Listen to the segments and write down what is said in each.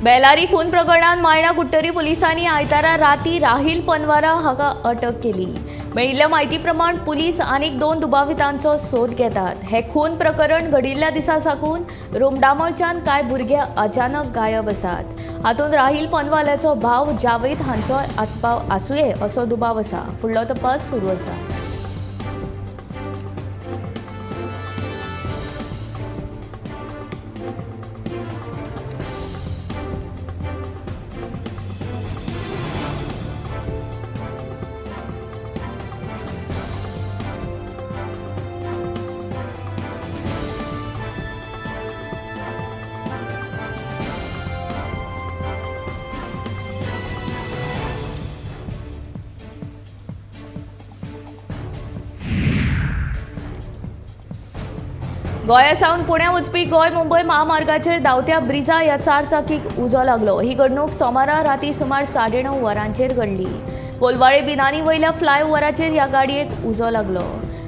बेलारी खून प्रकरणात मायणा कुडटरी पोलिसांनी आयतारा राती राहील पनवारा हाका अटक केली। मेळिल्ल्या म्हायती प्रमाण पुलीस आनीक 2 दुबावितांचो सोद घेतात। हे खून प्रकरण घडिल्ल्या दिसा साकून रोमडामळच्यान कांय भुरगे अचानक गायब आसात। हातूंत राहील पनवाल्याचो भाव जावेद हांचो आस्पाव आसुये असो दुबाव आसा। फुडलो तपास सुरू आसा। गोंया सावन पुण्या वचपी गोंय मुंबय महामार्गाचेर धांवत्या ब्रिजा ह्या चारचाकीक उजो लागलो। ही घडणूक सोमारा राती सुमार 9:30 वरांचेर घडली। कोलवाळे बिनानी वयल्या फ्लायओव्हराचेर ह्या गाडयेक उजो लागलो।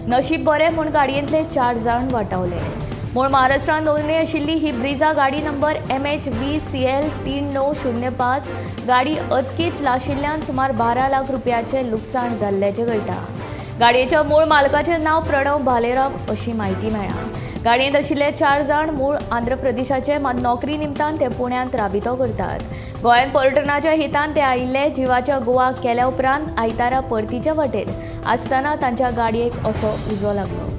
नशीब बरें म्हूण गाडयेंतले 4 जाण वाटावले। मूळ महाराष्ट्रांत नोंदणी आशिल्ली ही ब्रिजा गाडी नंबर MH 20 CL 3905 गाडी अचकीत लाशिल्ल्यान सुमार 12 लाख रुपयाचें लुकसाण जाल्ल्याचें कळटा। गाडयेच्या मूळ मालकाचें नांव प्रणव भालेराव अशी म्हायती मेळ्ळा। गाडयेंत आशिल्ले 4 जाण मूळ आंध्र प्रदेशाचे, मात नोकरी निमतान ते पुण्यांत राबितो करतात। गोंयांत पर्यटनाच्या हितान ते आयिल्ले। जिवाच्या गोवा केल्या उपरांत आयतारा परतीच्या वाटेर आसतना तांच्या गाडयेक असो उजो लागलो।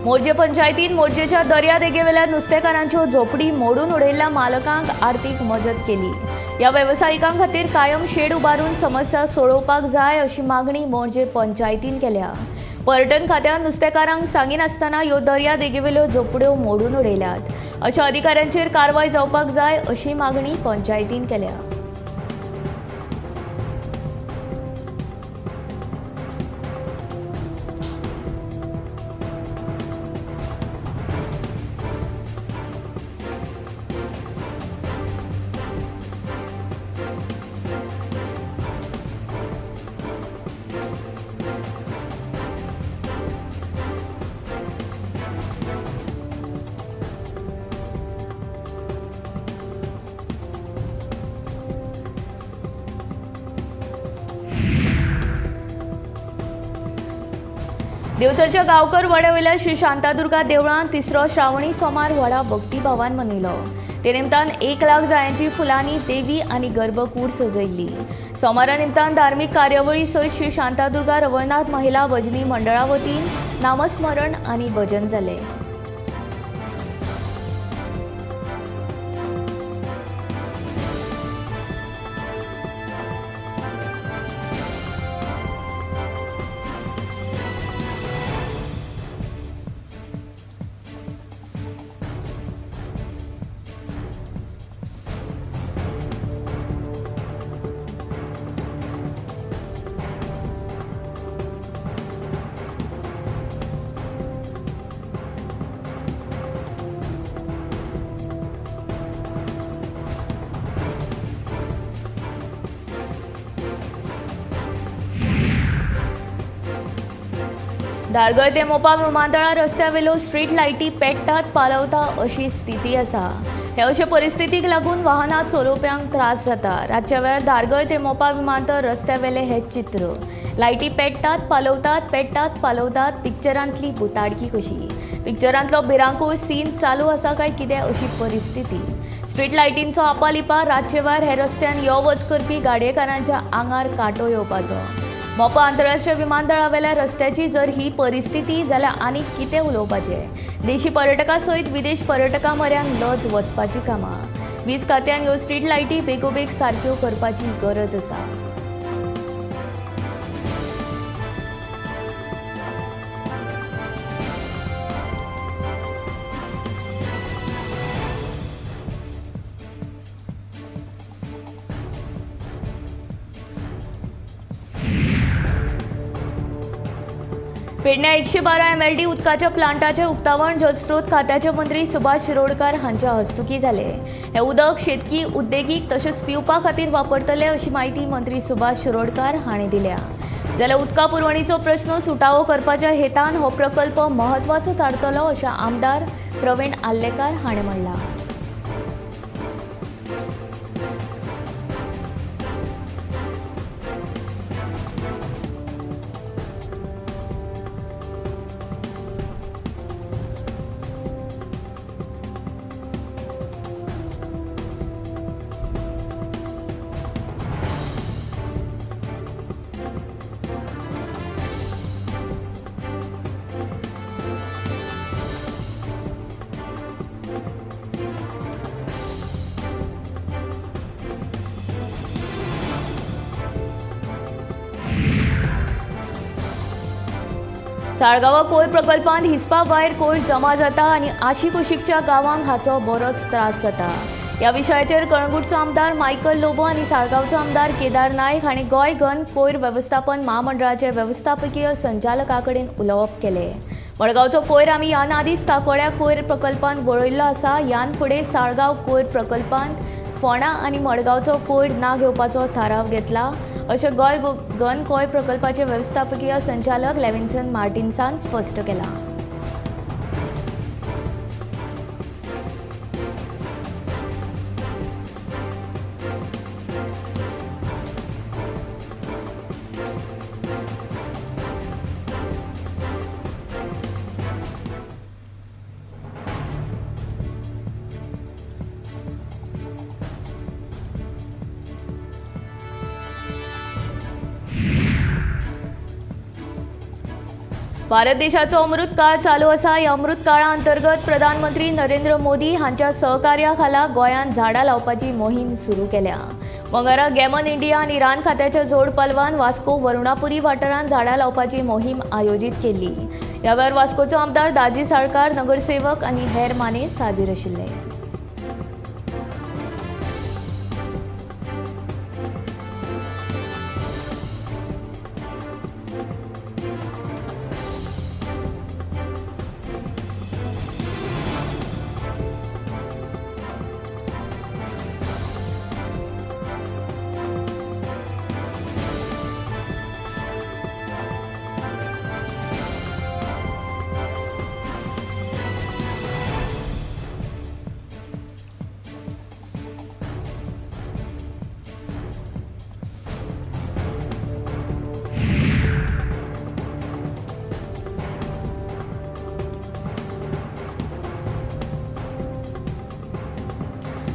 मोरजे पंचायतीन मोरजेच्या दर्यादेगेवेल्या नुस्तेकारांच्यो झोपडी मोडून उडयल्ल्या मालकांक आर्थिक मजत केली। ह्या वेवसायिकां खातीर कायम शेड उबारून समस्या सोडोवपाक जाय अशी मागणी मोरजे पंचायतीन केल्या। पर्यटन खात्यान नुस्तेकारांक सांगिनासतना ह्यो दर्यादेगेवेल्यो झोपड्यो मोडून उडयल्यात। अशा अधिकाऱ्यांचेर कारवाय जावपाक जाय अशी मागणी पंचायतीन केल्या। देवचलच्या गांवकर वाड्यावेल्या श्री शांतादुर्गा देवळांत तिसरो श्रावणी सोमार व्हडा भक्तिभावान मनयलो। ते निमतान 1 लाख जायांची फुलांनी देवी आनी गर्भकूड सजयल्ली। सोमारा निमतान धार्मीक कार्यावळी सयत श्री शांतादुर्गा रवळनाथ महिला भजनी मंडळा वतीन नामस्मरण आनी भजन जालें। धारगळ ते मोपा विमानतळा रस्त्यावेल्यो स्ट्रीट लायटी पेट्टात पालवता अशी स्थिती आसा। हे अशे परिस्थितीक लागून वाहनां चलोवप्यांक त्रास जाता। रातच्या वेळार धारगळ ते मोपा विमानतळ रस्त्यावेलें हें चित्र। लायटी पेट्टात पालवतात, पेट्टात पालवतात, पिक्चरांतली भुताडकी कशी। पिक्चरांतलो भिरांकूळ सीन चालू आसा काय कितें अशी परिस्थिती। स्ट्रीट लायटींचो आपालिपा रातचे वेळार हे रस्त्यान यो वच करपी गाडयेकारांच्या आंगार कांटो येवपाचो। मोपा आंतरराष्ट्रीय विमानतळावेल्या रस्त्याची जर ही परिस्थिती जाल्यार आनीक कितें उलोवपाचें। देशी पर्यटकां सयत विदेश पर्यटकां मऱ्यान लज वचपाची कामां। वीज खात्यान ह्यो स्ट्रीट लायटी बेगोबेग सारक्यो करपाची गरज आसा। पेडण्या 112 MLD उदकाच्या प्लांटाचें उक्तावण जलस्रोत खात्याचे मंत्री सुभाष शिरोडकार हांच्या हस्तुकी जालें. हें उदक शेतकी, उद्देगीक तशेंच पिवपा खातीर वापरतले अशी म्हायती मंत्री सुभाष शिरोडकार हांणी दिल्या. जाल्यार उदका पुरवणीचो प्रश्न सुटावो करपाच्या हेतान हो प्रकल्प म्हत्वाचो थारतलो अशें आमदार प्रवीण आर्लेकार हांणी म्हणलां. साळगांवा कोयर प्रकल्पांत हिसपा भायर कोयर जमा जाता आनी आशिकुशीकच्या गांवांक हाचो बरोच त्रास जाता. ह्या विशयाचेर कळंगूटचो आमदार मायकल लोबो आनी साळगांवचो आमदार केदार नायक हांणी गोंय घन कोयर वेवस्थापन म्हामंडळाचे वेवस्थापकीय संचालका कडेन उलोवप केलें. मडगांवचो कोयर आमी ह्यान आदींच काकोड्या कोयर प्रकल्पांत वळयल्लो आसा. ह्यान फुडें साळगांव कोयर प्रकल्पांत फोंडा आनी मडगांवचो कोयर ना घेवपाचो थाराव घेतला अशें गोंय घन कोयर प्रकल्पाचे वेवस्थापकीय संचालक लेविन्सन मार्टिन्सान स्पश्ट केलां. भारत देशाचो अमृत काळ चालू आसा. ह्या अमृत काळा अंतर्गत प्रधानमंत्री नरेंद्र मोदी हांच्या सहकार्या खाला गोंयांत झाडां लावपाची मोहीम सुरू केल्या. मंगळारा गॅमन इंडिया आनी रान खात्याच्या जोड पालवान वास्को वरुणापुरी वाठारांत झाडां लावपाची मोहीम आयोजीत केल्ली. ह्या वेळार वास्कोचो आमदार दाजी साळकार, नगरसेवक आनी हेर मानेस्त हाजीर आशिल्ले.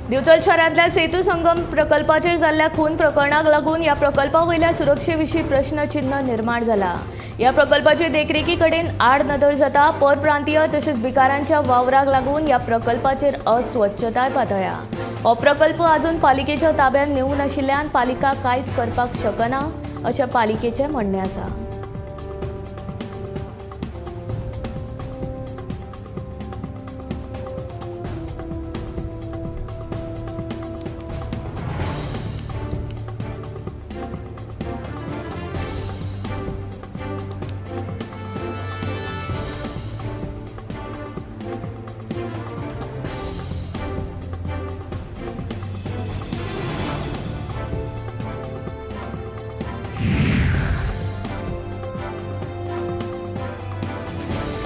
दिवचल शहरांतल्या सेतू संगम प्रकल्पाचेर जाल्ल्या खून प्रकरणाक लागून ह्या प्रकल्पा वयल्या सुरक्षे विशीं प्रश्नचिन्ह निर्माण जाला. ह्या प्रकल्पाचे देखरेखी कडेन आड नदर जाता. परप्रांतीय तशेंच भिकारांच्या वावराक लागून ह्या प्रकल्पाचेर अस्वच्छताय पातळ्या. हो प्रकल्प अजून पालिकेच्या ताब्यांत मेळूंक नाशिल्ल्यान पालिका कांयच करपाक शकना अशें पालिकेचें म्हणणें आसा.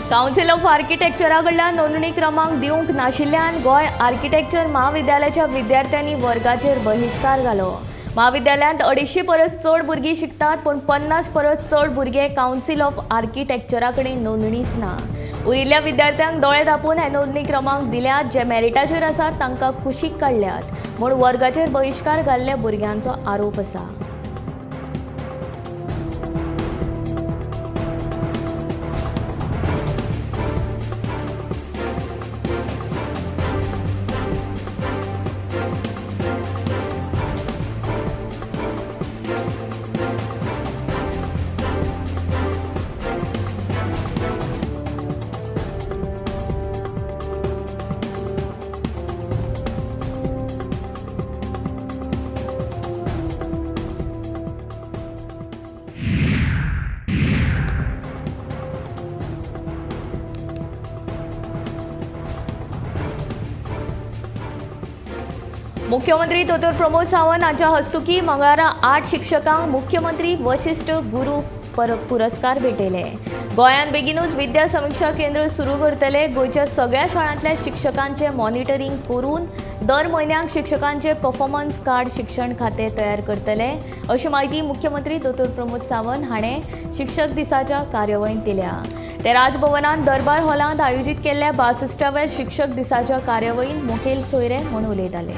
कावन्सिल ऑफ आर्किटेक्चरा कडल्यान नोंदणी क्रमांक दिवंक नाशिल्ल्यान गोंय आर्किटेक्चर म्हाविद्यालयाच्या विद्यार्थ्यांनी वर्गाचेर बहिश्कार घालो. म्हाविद्यालयांत 250 परस चड भुरगीं शिकतात, पूण 50 परस चड भुरगे कावन्सिल ऑफ आर्किटेक्चरा कडेन नोंदणीच ना. उरिल्ल्या विद्यार्थ्यांक दोळे धांपून हे नोंदणी क्रमांक दिल्यात. जे मेरिटाचेर आसात तांकां कुशीक काडल्यात म्हूण वर्गाचेर बहिश्कार घाल्ल्या भुरग्यांचो आरोप आसा. मुख्यमंत्री दोतोर प्रमोद सावंत हांच्या हस्तुकी मंगळारा 8 शिक्षकांक मुख्यमंत्री वशिष्ठ गुरू पुरस्कार भेटयले. गोंयांत बेगीनूच विद्या समिक्षा केंद्र सुरू करतले. गोंयच्या सगळ्या शाळांतल्या शिक्षकांचे मॉनिटरींग करून दर म्हयन्याक शिक्षकांचे परफॉर्मन्स कार्ड शिक्षण खातें तयार करतले अशी म्हायती मुख्यमंत्री दोतोर प्रमोद सावंत हाणें शिक्षक दिसाच्या कार्यावळींत दिल्या. ते राजभवनांत दरबार हॉलांत आयोजीत केल्ल्या 62व्या शिक्षक दिसाच्या कार्यावळींत मुखेल सोयरे म्हूण उलयताले.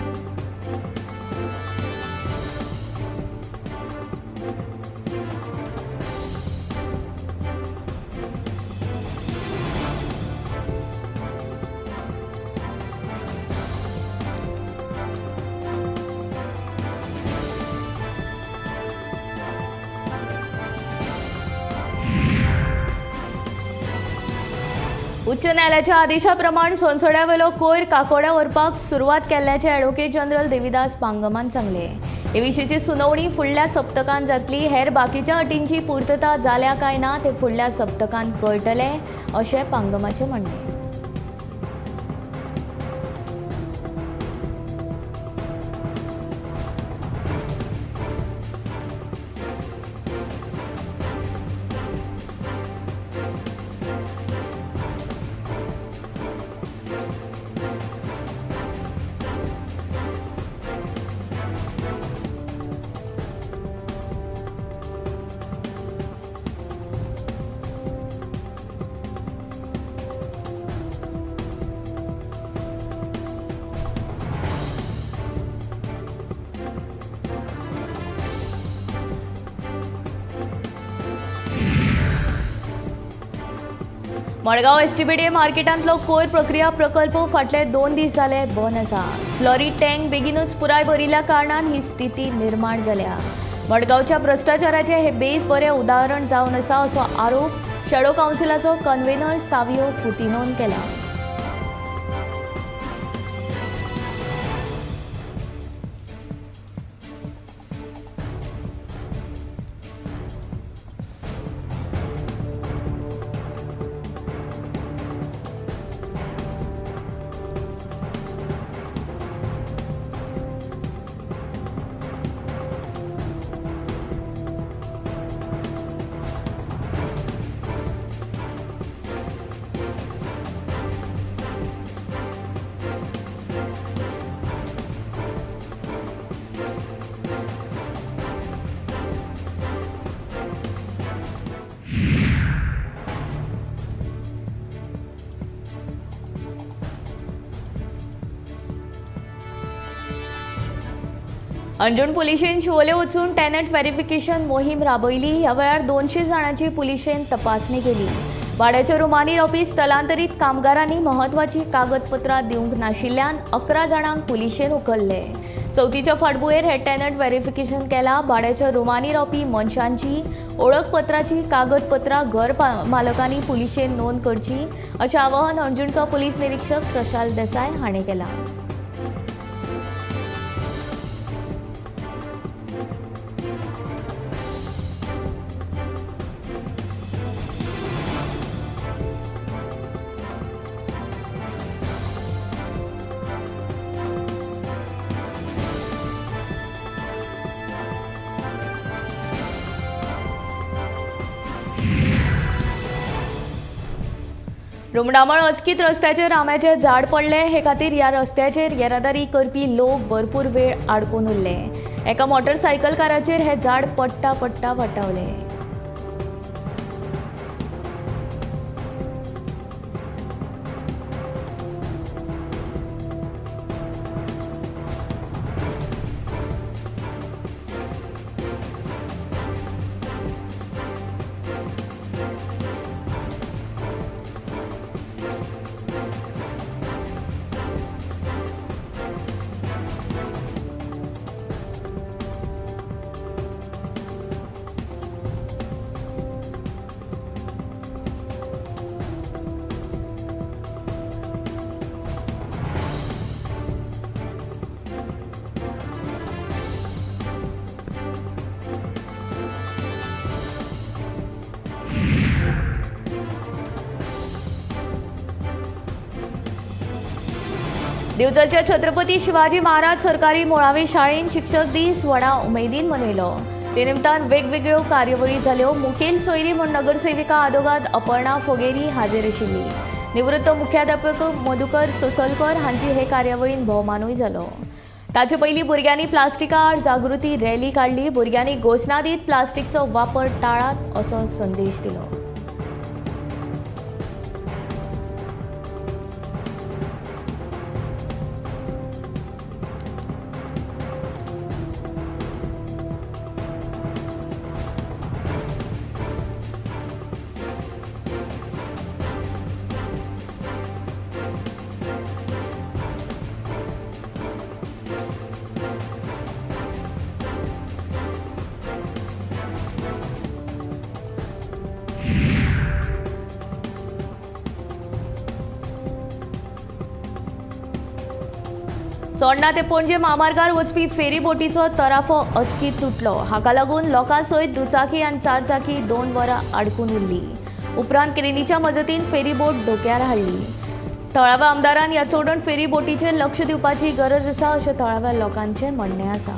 उच्च न्यायालयाच्या आदेशाप्रमाण सोनसड्यावेलो कोयर काकोड्या व्हरपाक सुरवात केल्ल्याचे ॲडव्होकेट जनरल देविदास पांगमान सांगले. हे विशींची सुनावणी फुडल्या सप्तकांत जातली. हेर बाकीच्या अटींची पूर्तता जाल्या काय ना ते फुडल्या सप्तकांत कळटले अशें पांगमाचें म्हणणें. मडगांव एसटीबीडीए मार्केटांतलो कोयर प्रक्रिया प्रकल्प फाटले 2 दीस जाले बंद आसा. स्लरी टँक बेगीनूच पुराय भरिल्ल्या कारणान ही स्थिती निर्माण जाल्या. मडगांवच्या भ्रश्टाचाराचें हे बेस बरें उदाहरण जावन आसा असो आरोप शॅडो कावन्सिलाचो कन्व्हेनर सावियो कुतिनोन केला. अंजुण पुलिशेन शिवोले वचून टेनंट व्हेरिफिकेशन मोहीम राबयली. ह्या वेळार 200 जाणांची पुलिशेन तपासणी केली. भाड्याच्या रुमांनी रावपी स्थलांतरीत कामगारांनी म्हत्वाची कागदपत्रां दिवंक नाशिल्ल्यान 11 जाणांक पुलिशेन उखल्ले. चवथीच्या फाटभुंयेर हे टेनंट व्हेरिफिकेशन केला. भाड्याच्या रुमांनी रावपी मनशांची ओळखपत्राची कागदपत्रां घर मालकांनी पुलिशेन नोंद करची अशें आवाहन अंजुणचो पुलीस निरीक्षक प्रशाल देसाय हाणें केलां. रुमडामळ अचकीत रस्त्याचेर आंब्याचें झाड पडलें. हे खातीर ह्या रस्त्याचेर येरादारी करपी लोक भरपूर वेळ आडकून उरले. एका मोटरसायकलकाराचेर हें झाड पडटा पडटा वाटावलें. दिवचलच्या छत्रपती शिवाजी महाराज सरकारी मुळावे शाळेन शिक्षक दीस व्हडा उमेदीन मनयलो. ते निमतान वेगवेगळ्यो कार्यावळी जाल्यो. मुखेल सोयरी म्हूण नगरसेविका आदोगाद अपर्णा फोगेरी हाजीर आशिल्ली. निवृत्त मुख्याध्यापक मधुकर सोसलकर हांची हे कार्यावळीन भोवमानूय जालो. ताचे पयलीं भुरग्यांनी प्लास्टिका आड जागृती रॅली काडली. भुरग्यांनी घोशणा दीत प्लास्टिकचो वापर टाळात असो संदेश दिलो. चोडणा ते पणजे म्हामार्गार वचपी फेरीबोटीचो तराफो अचकीत तुटलो. हाका लागून लोकां सयत दुचाकी आनी चारचाकी 2 वरां आडकून उरली. उपरांत क्रेनीच्या मजतीन फेरीबोट धोक्यार हाडली. थळाव्या आमदारान ह्या चोडण फेरीबोटीचेर लक्ष दिवपाची गरज आसा अशें थळाव्या लोकांचें म्हणणें आसा.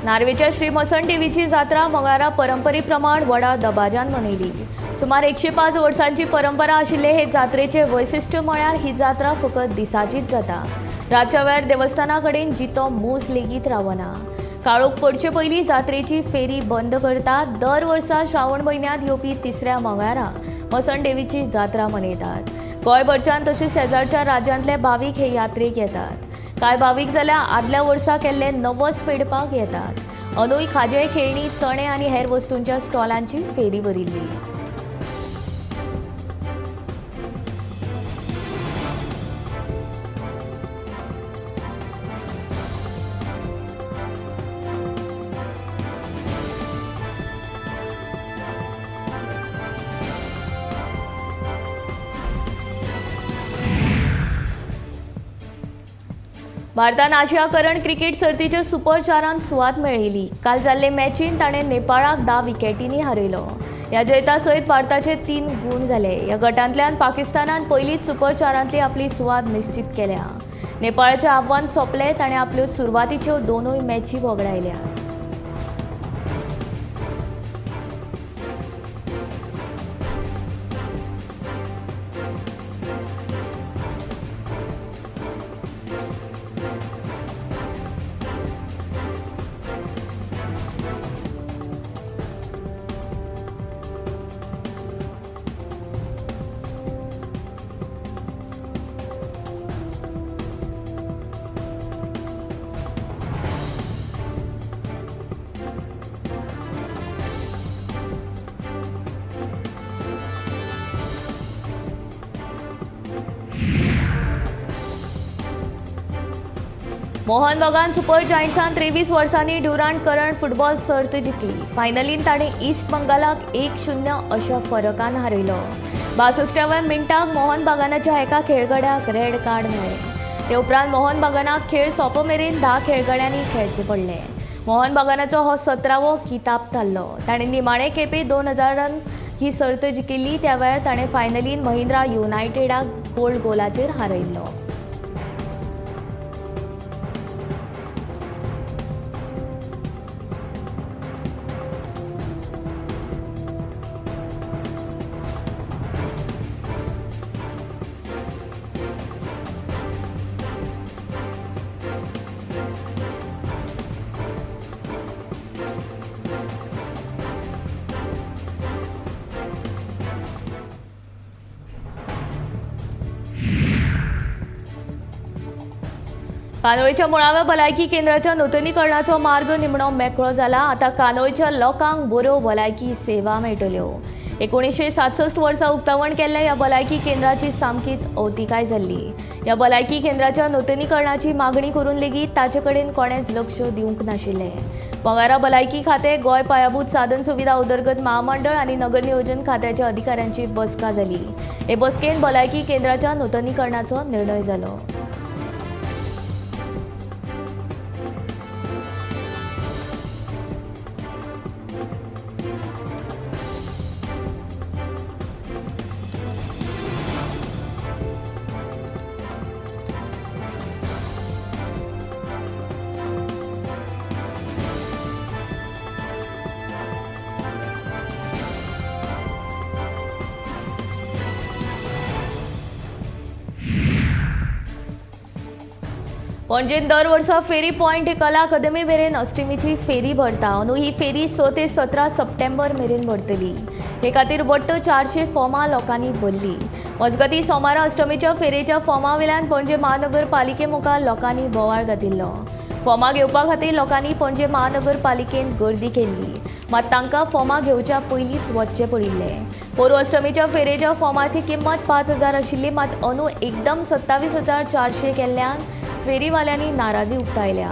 नार्वेच्या श्री मसन देवीची जात्रा मंगळारा परंपरेप्रमाण व्हडा दबाज्यान मनयली. सुमार 105 वर्सांची परंपरा आशिल्ले हे जात्रेचे वैशिश्ट्य म्हळ्यार ही जात्रा फकत दिसाचीच जाता. रातच्या वेळार देवस्थाना कडेन जितो मूस लेगीत रावना. काळोख पडचे पयलीं जात्रेची फेरी बंद करतात. दर वर्सा श्रावण म्हयन्यांत येवपी तिसऱ्या मंगळारा मसन देवीची जात्रा मनयतात. गोंयभरच्यान तशेंच शेजारच्या राज्यांतले भावीक हे यात्रेक येतात. कांय भावीक जाल्यार आदल्या वर्सा केल्ले नवस फेडपाक येतात. अंदूय खाजें, खेळणी, चणे आनी हेर वस्तूंच्या स्टॉलांची फेरी भरिल्ली. भारतान आशिया करंड क्रिकेट सर्तीच्या सुपर चारांत सुवात मेळयली. काल जाल्ले मॅचीन ताणें नेपाळाक 10 विकेटींनी हारयलो. ह्या जैता सयत भारताचे 3 गूण जाले. ह्या गटांतल्यान पाकिस्तानान पयलींच सुपर चारांतली आपली सुवात निश्चित केल्या. नेपाळाचें आव्हान सोंपलें. ताणें आपल्यो सुरवातीच्यो 2 मॅची वगडायल्या. मोहन बगान सुपर जायंट्सान 23 वर्सांनी ड्युरांड करंड फुटबॉल सर्त जिखली. फायनलीन ताणें ईस्ट बंगालाक 1-0 अशा फरकान हारयलो. 62व्या मिनटाक मोहन बागानाच्या एका खेळगड्याक रेड कार्ड मेळ्ळें. ते उपरांत मोहन बागानाक खेळ सोंपो मेरेन 10 खेळगड्यांनी खेळचे पडले. मोहन बागानाचो हो 17वो किताब थारलो. ताणें निमाणे खेपे 2000 ही सर्त जिखिल्ली. त्या वेळार ताणें फायनलीन महिंद्रा युनायटेडाक गोल गोलाचेर हारयल्लो. कानोळेच्या मुळाव्या भलायकी केंद्राच्या नुतनीकरणाचो मार्ग निमणो मेकळो जाला. आतां कानोळच्या लोकांक बऱ्यो भलायकी सेवा मेळटल्यो. 1967 वर्सा उक्तावण केल्ल्या ह्या भलायकी केंद्राची सामकीच अवतिकाय जाल्ली. ह्या भलायकी केंद्राच्या नुतनीकरणाची मागणी करून लेगीत ताचे कडेन कोणेच लक्ष दिवंक नाशिल्लें. पगारा भलायकी खातें, गोंय पायाभूत साधन सुविधा उदरगत महामंडळ आनी नगर नियोजन खात्याच्या अधिकाऱ्यांची बसका जाली. हे बसकेन भलायकी केंद्राच्या नुतनीकरणाचो निर्णय जालो. पणजेन दर वर्सा फेरी पॉयंट ही कला अकादमी मेरेन अष्टमीची फेरी भरता. अंदू ही फेरी 6 ते 17 सप्टेंबर मेरेन भरतली. हे खातीर वट्ट 400 फॉर्मां लोकांनी भरली. मजगतीं सोमारा अष्टमीच्या फेरेच्या फॉर्मा वयल्यान पणजे महानगरपालिके मुखार लोकांनी बोवाळ घातिल्लो. फॉर्मां घेवपा खातीर लोकांनी पणजे महानगरपालिकेंत गर्दी केल्ली, मात तांकां फॉर्मां घेवच्या पयलींच वचचें पडिल्लें. पोरूं अष्टमीच्या फेरेच्या फॉर्माची किंमत 5000 आशिल्ली, मात अंदू एकदम 27,400 केल्ल्यान फेरीवाल्यांनी नाराजी उक्तायल्या.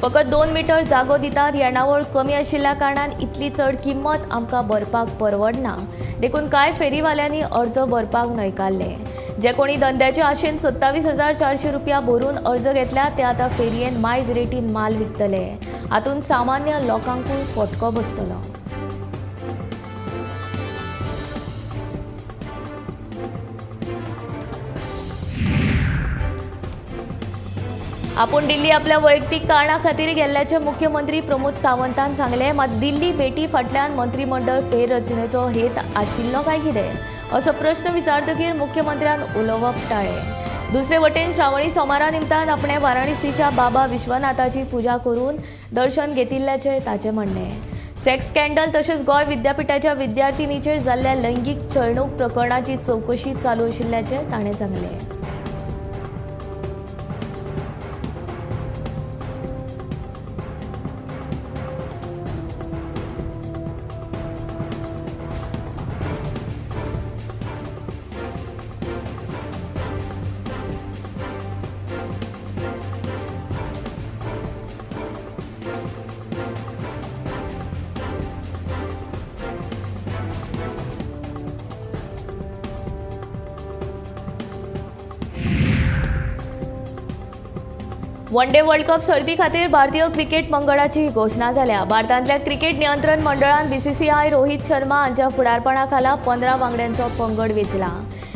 फकत 2 मिटर जागो दितात, येणावळ कमी आशिल्ल्या कारणान इतली चड किंमत आमकां भरपाक परवडना, देखून कांय फेरीवाल्यांनी अर्ज भरपाक न्हयकारले. जे कोणी धंद्याचे आशेन 27,400 रुपया भरून अर्ज घेतल्या ते आतां फेरयेन मायज रेटीन माल विकतले. हातूंत सामान्य लोकांकूय फटको बसतलो. आपूण दिल्ली आपल्या वैयक्तीक कारणा खातीर गेल्ल्याचें मुख्यमंत्री प्रमोद सावंतान सांगलें. मात दिल्ली भेटी फाटल्यान मंत्रीमंडळ फेररचनेचो हेत आशिल्लो काय कितें असो प्रश्न विचारतकीर मुख्यमंत्र्यान उलोवप टाळ्ळें. दुसरे वटेन श्रावणी सोमारा निमतान आपणें वाराणसीच्या बाबा विश्वनाथाची पुजा करून दर्शन घेतिल्ल्याचें ताचें म्हणणें. सेक्स स्कँडल तशेंच गोंय विद्यापिठाच्या विद्यार्थिनीचेर जाल्ल्या लैंगीक छळणूक प्रकरणाची चवकशी चालू आशिल्ल्याचें ताणें सांगलें. वन डे वर्ल्ड कप सर्ती खातीर भारतीय क्रिकेट मंडळाची घोशणा जाल्या. भारतांतल्या क्रिकेट नियंत्रण मंडळान बीसीसीआय रोहित शर्मा हांच्या फुडारपणा खाला 15 वांगड्यांचो पंगड वेंचला.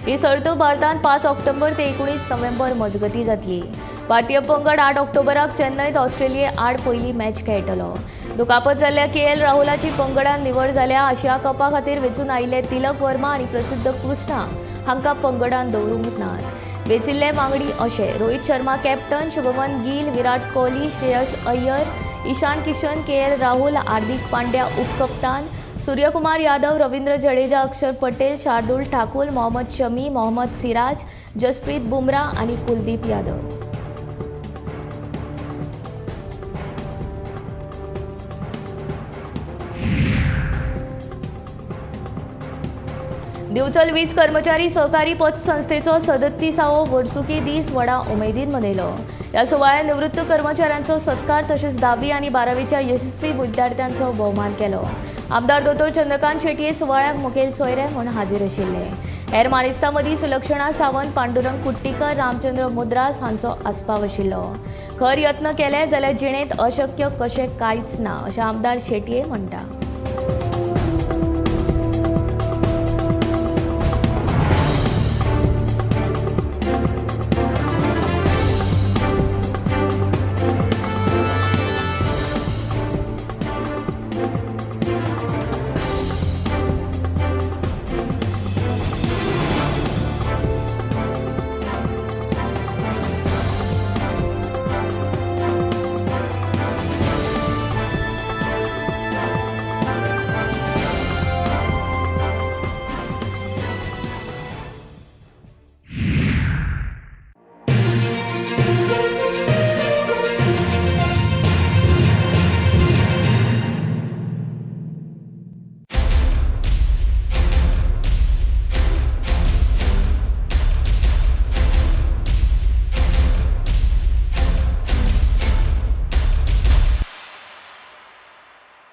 ही सर्त भारतांत 5 ऑक्टोबर ते 19 नोव्हेंबर मजगतीं जातली. भारतीय पंगड 8 ऑक्टोबराक चेन्नयत ऑस्ट्रेलिये आड पयली मॅच खेळटलो. दुखापत जाल्ल्या के.एल. राहुलाची पंगडान निवड जाल्या. आशिया कपा खातीर वेंचून आयिल्ले तिलक वर्मा आनी प्रसिद्ध कृष्णा हांकां पंगडान दवरूंक नात. वेंचिल्ले वांगडी अशे: रोहित शर्मा कॅप्टन, शुभमन गिल, विराट कोहली, श्रेयस अय्यर, ईशान किशन, के.एल. राहुल, हार्दिक पांड्या उपकप्तान, सूर्यकुमार यादव, रवींद्र जडेजा, अक्षर पटेल, शार्दुल ठाकूर, मोहम्मद शमी, मोहम्मद सिराज, जसप्रीत बुमराह आनी कुलदीप यादव. दिवचल वीज कर्मचारी सहकारी पतसंस्थेचो 37वो वर्सुकी दीस व्हडा उमेदीन मनयलो. ह्या सुवाळ्यात निवृत्त कर्मचाऱ्यांचो सत्कार तशेंच 10वी आनी 12वीच्या यशस्वी विद्यार्थ्यांचो भोवमान केलो. आमदार दोतोर चंद्रकांत शेटये सुवाळ्याक मुखेल सोयरे म्हूण हाजीर आशिल्ले. हेर मानेस्तां मदीं सुलक्षणा सावंत, पांडुरंग कुट्टीकर, रामचंद्र मुद्रास हांचो आस्पाव आशिल्लो. खर यत्न केले जाल्यार जिणेंत अशक्य कशें कांयच ना अशें आमदार शेटये म्हणटा.